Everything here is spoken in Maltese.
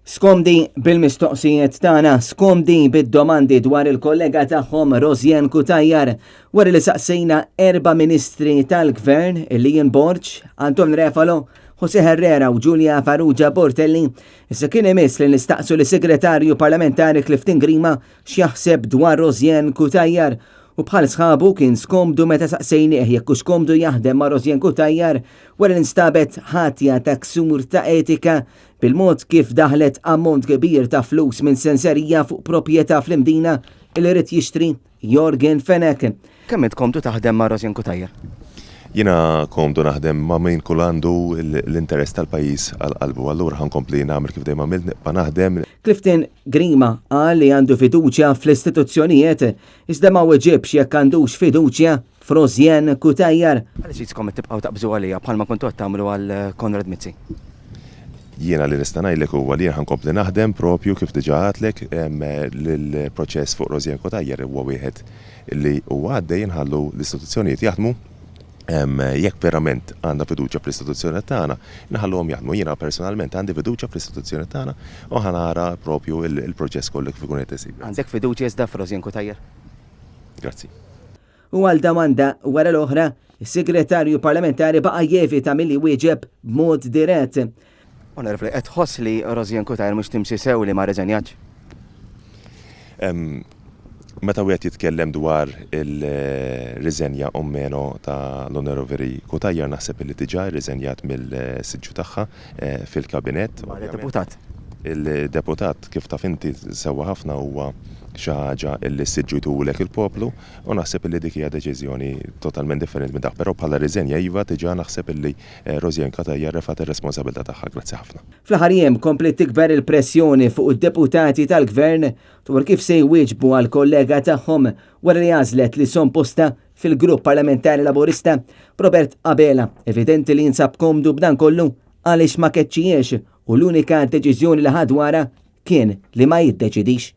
Skomdi bil-mistoqsijiet tagħna, skomdi bid-domandi dwar il-kollega tagħhom Rosianne Cutajar, wara li saqsejna erba' ministri tal-Gvern, Ian Borg, Anton Refalo, Jose Herrera u Julia Farrugia Portelli, issa kien imiss li nistaqsu lis-Segretarju Parlamentari Clifton Grima x'jaħseb dwar Rosianne Cutajar u bħal sħabu kien skomdu meta saqsejnieh jekk hux komdu jaħdem ma' Rosianne Cutajar wara li nstabet ħatja ta' ksur ta' etika bil-mod kif daħlet ammont kbir ta' flus minn senserija fuq proprjetà fl-Imdina li ried jixtri Yorgen Fenech. Kemm int komdu taħdem ma' Rosianne Cutajar? Jiena komdu naħdem ma' min kull għandu l-interess tal-pajjiż għal qalbu. Allura ħa nkompli nagħmel kif dejjem għamilt, nibqa' naħdem. Clifton Grima qal li għandu fiduċja fl-istituzzjonijiet iżda ma weġibx jekk għandux fiduċja f'Rosianne Cutajar. Għaliex jiskom qed tibqgħu taqbżu għaliha bħalma kontu qed tagħmlu għal Konrad Mizzi? Jiena li nista' ngħidlek huwa li jien ħa nkompli naħdem propju kif diġà għadtlek l-proċess fuq Rosianne Cutajar huwa wieħed li huwa għaddej inħallu l-istituzzjonijiet jaħdmu. Jekk verament għandna fiduċja fl-istituzzjonijiet tagħna, inħalluhom jaħdmu. Jiena personalment għandi fiduċja fl-istituzzjonijiet tagħna u ħa nara propju l-proċess kollu kif ikun qed isir. Għandek fiduċja iżda f'Rosianne Cutajar? Grazzi. U għal domanda wara l-oħra, is-Segretarju Parlamentari baqa' jevita milli jwieġeb b'mod dirett. Onorevoli, qed tħoss li Rosianne Cutajar mhux timxi sew li ma rriżenjatx? Meta wieħed jitkellem dwar il-riżenja o meno ta' l-Onorevoli Cutajar naħseb illi diġà rriżenjat mill-siġġu tagħha fil-Kabinett. Ma deputat. Il-deputat kif taf inti sewwa ħafna huwa xi ħaġa illi s-siġġu jtulek il-poplu u naħseb illi dik hija deċiżjoni totalment differenti minn dak. Però bħala riżenja iva diġà naħseb illi Rosianne Cutajar refgħet ir-responsabilità tagħha. Grazzi ħafna. Fl-aħħar jiem kompliet tikber il-pressjoni fuq id-deputati tal-Gvern dwar kif se jwieġbu għall-kollega tagħhom wara li għażlet li żżomm postha fil-Grupp Parlamentari Laburista. Robert Abela evidenti li jinsab komdu b'dan kollu għaliex ma keċċijiex u l-unika deċiżjoni li ħa dwarha kien li ma jiddeċidix.